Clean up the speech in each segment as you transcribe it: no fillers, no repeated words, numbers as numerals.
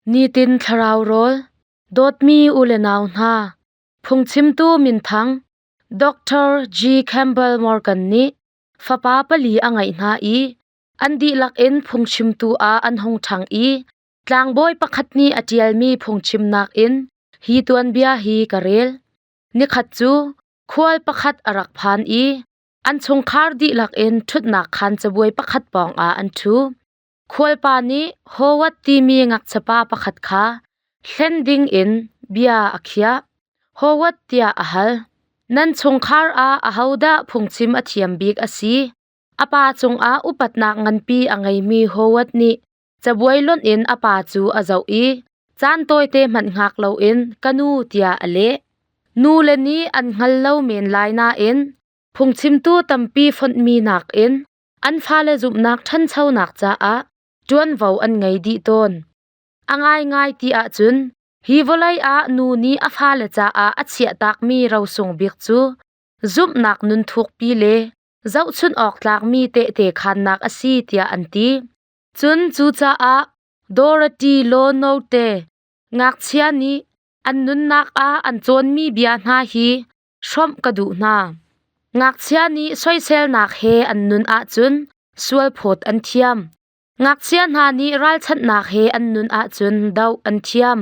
Nitin thlarau rawl, dawtmi u le nau hna, phungchimtu minthang Dr. G. Campbell Morgan nih fapa pali a ngeih hna i an dihlak in phungchimtu ah an hung ṭhang i tlangbawi pakhat nih a ṭialmi phungchimnak in hi tuanbia hi ka rel. Nikhat cu khual pakhat a rak phan i an chungkhar dihlak in ṭhutnak khaan cabuai pakhat pawngah an ṭhu. Khualpa nih Howard timi ngakchiapa pakhat kha hlen dingin bia a khiah. Howard tiah a hal. Nan chungkhar ah ahodah phungchim a thiam bik a si? A pa cungah upatnak nganpi a ngeimi Howard nih cabuai lonh in a pa cu a zoh i caan tawite hmanh hngak loin ka nu tiah a leh. Nule nih an hngal lo men lai nain phungchimtu tampi fonhmi nakin an fale zumhnak ṭhanchonak caah ṭuanvo an ngei dih tawn. A ngaingai ti ahcun hi vawlei ah nu nih a fale caah a chiahtakmi rosung bik cu zumhnak nun thukpi le zohchunh awk tlakmi tehte khaannak a si tiah an ti. Cun cucaah Dorothy Lonote ngakchia nih an nunnak ah an cawnmi bia hna hi hrawmh ka duh hna. Ngakchia nih soiselnak he an nun ahcun sualphawt an thiam. Ngakchia hna nih ralchanhnak he an nun ahcun doh an thiam.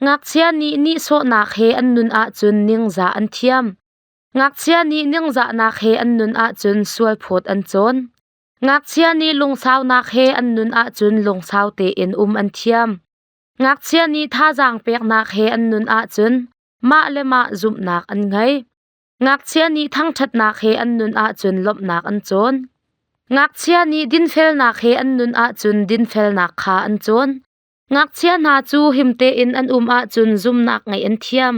Ngakchia nih nihsawhnak he an nun ahcun ningzah an thiam. Ngakchia nih ningzahnak he an nun ahcun sualphawt an cawn. Ngakchia nih lungsaunak he an nun ahcun lungsau tein um an thiam. Ngakchia nih thazaang peknak he an nun ahcun mah le mah zumhnak an ngei. Ngakchia nih thangṭhatnak he an nun ahcun lawmhnak an cawn. Ngakchia nih dinfelnak he an nun ahcun dinfelnak kha an cawn. Ngakchia hna cu him tein an um ahcun zumnak ngeih an thiam.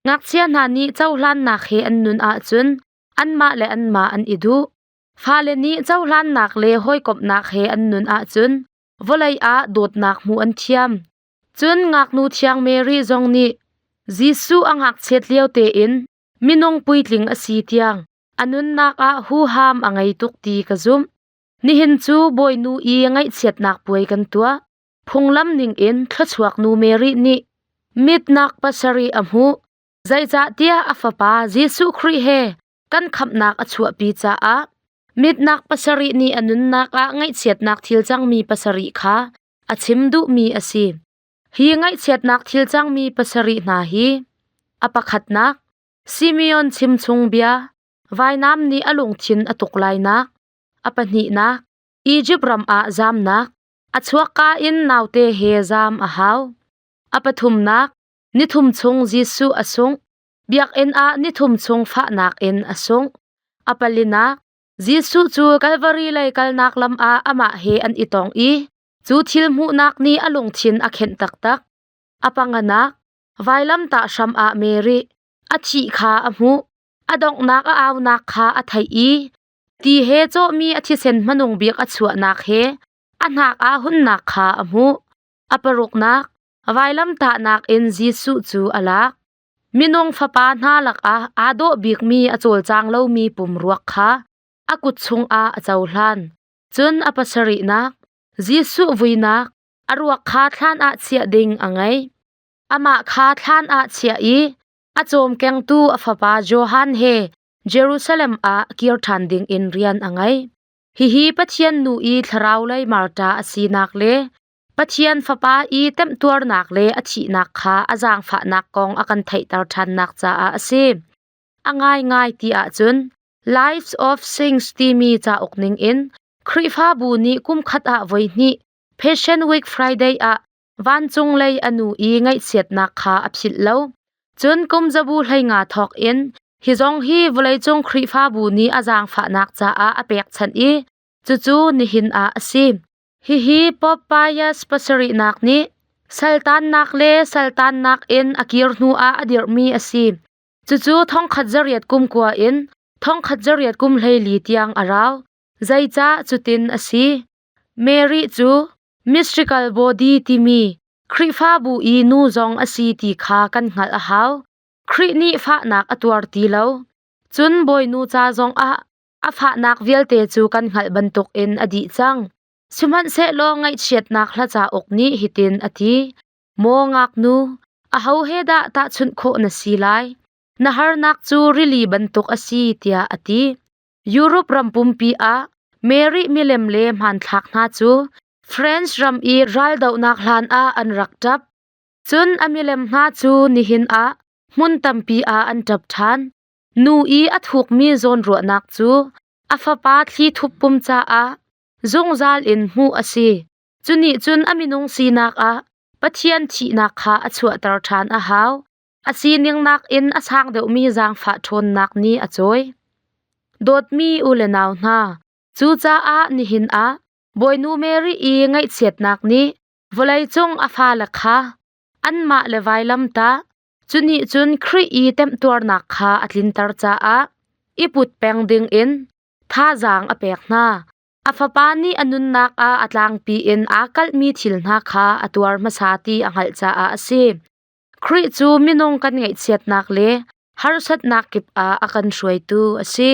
Ngakchia hna nih cohlannak he an nun ahcun anmah le anmah an i duh. Fale nih cohlannak le hawikomhnak he an nun ahcun vawlei ah dawtnak hmuh an thiam. Cun ngaknu thiang Mary zong nih Jesuh a ngakchiat lio tein minung puitling a si tiang a nunnak ah huham a ngei tuk ti ka zumh. Nihin cu Bawinu i ngaihchiatnak puai kan tuah. Phunglam ningin thluachuak nu Mary nih mitnak pasarih a hmuh. Zeicahtiah a fapa Jesuh Khrih he kan khamhnak a chuahpi caah mitnak pasarih nih a nunnak ah ngaihchiatnak thil cangmi pasarih kha a chim duhmi a si. Hi ngaihchiatnak thil cangmi pasarih hna hi a pakhatnak Simeon chimchung bia vainam nih a lungthin a tuk lainak, a pahnihnak Izipt ram ah zamnak, a chuakka in naute he zam a hau. A pathumnak nithum chung Jesuh a sungh, biakinn ah nithum chung fahnak in a sungh. A palinak Jesuh cu Kalvari lei kalnak lam ah amah he an i tong i cu thil hmuhnak nih a lungthin a khenh taktak. A panganak, vailamtah hram ah Mary a thih kha a hmuh. A donghnak a aunak kha a theih i ti he cawhmi a thisen hmanung bik a chuahnak he a hnak aa hunnak kha a hmuh. A paruknak, vailamtahnak in Jesuh cu a lak. Minung fapa hna lakah aa dawh bikmi a cawlcang lomi pumruak kha a kut chungah a cohlan. Cun a pasarihnak, Jesuh vuinak, a ruak kha thlan ah chiah ding a ngei. Amah kha thlan ah chiah i a cawmkengtu a fapa Johan he Jerusalem ah kir ṭhan dingin rian a ngei. Hihi Pathian nu i thlaraulei marṭa a sinak le Pathian Fapa i temhtuarnak le a thihnak kha a zaangfahnak kong a kan theihter ṭhannak caah a si. A ngaingai ti ahcun Lives of Saints timi cauk ningin Khrihfabu nih kumkhat ah voihnih Passion Week Friday ah vancung lei a nu i ngaihchiatnak kha a philh lo. Cun kum zabu 15 thawk in hi zong hi vawleicung Khrihfabu nih a zaangfahnak caah a pekchanh i cucu nihin ah a si. Hihi Pope Pius pasarihnak nih saltannak le saltannak in a kir hnu ah a dirhmi a si. Cucu thongkhat zariat kum kua in thongkhat zariat kum 14 tiang a rau. Zeicah cutin a si? Mary cu mystical body timi Khrihfabu i nu zong a si ti kha kan hngalh a hau. Khrih nih fahnak a tuar ti lo. Cun Bawinu ca zongah a fahnak vialte cu kan hngalh bantukin a dih cang. Sihmanhsehlaw ngaihchiatnak hla cauk nih hitin a ti. Maw ngaknu, aho he dah tahchunh khawh na si lai? Na harnak cu rili bantuk a si, tiah a ti. Europe ram pumpi ah Mary milem le hmanthlak hna cu France ram i raldohnak hlan ah an rak ṭap. Cun a milem hna cu nihin ah hmun tampi ah an ṭap ṭhan. Nu i a thukmi zawnruahnak cu a fapa thli thup pum caah zungzal in hmuh a si. Cu nih cun a minung sinak ah Pathian thihnak kha a chuahter ṭhan a hau. A sining nakin a sang deuhmi zaangfah ṭhawnnak nih a cawi. Dawtmi u le nau hna, cucaah nihin ah Bawinu Mary i ngaihchiatnak nih vawleicung a fale kha anmah le vailamtah, cu nih cun Khrih i temhtuarnak kha a tlinter caah i put peng dingin thazaang a pek hna. A fapa nih a nunnak ah a tlangpi in aa kalhmi thil hna kha a tuar hmasa ti a hngalh caah a si. Khrih cu minung kan ngaihchiatnak le harsatnak kip ah a kan hruaitu a si.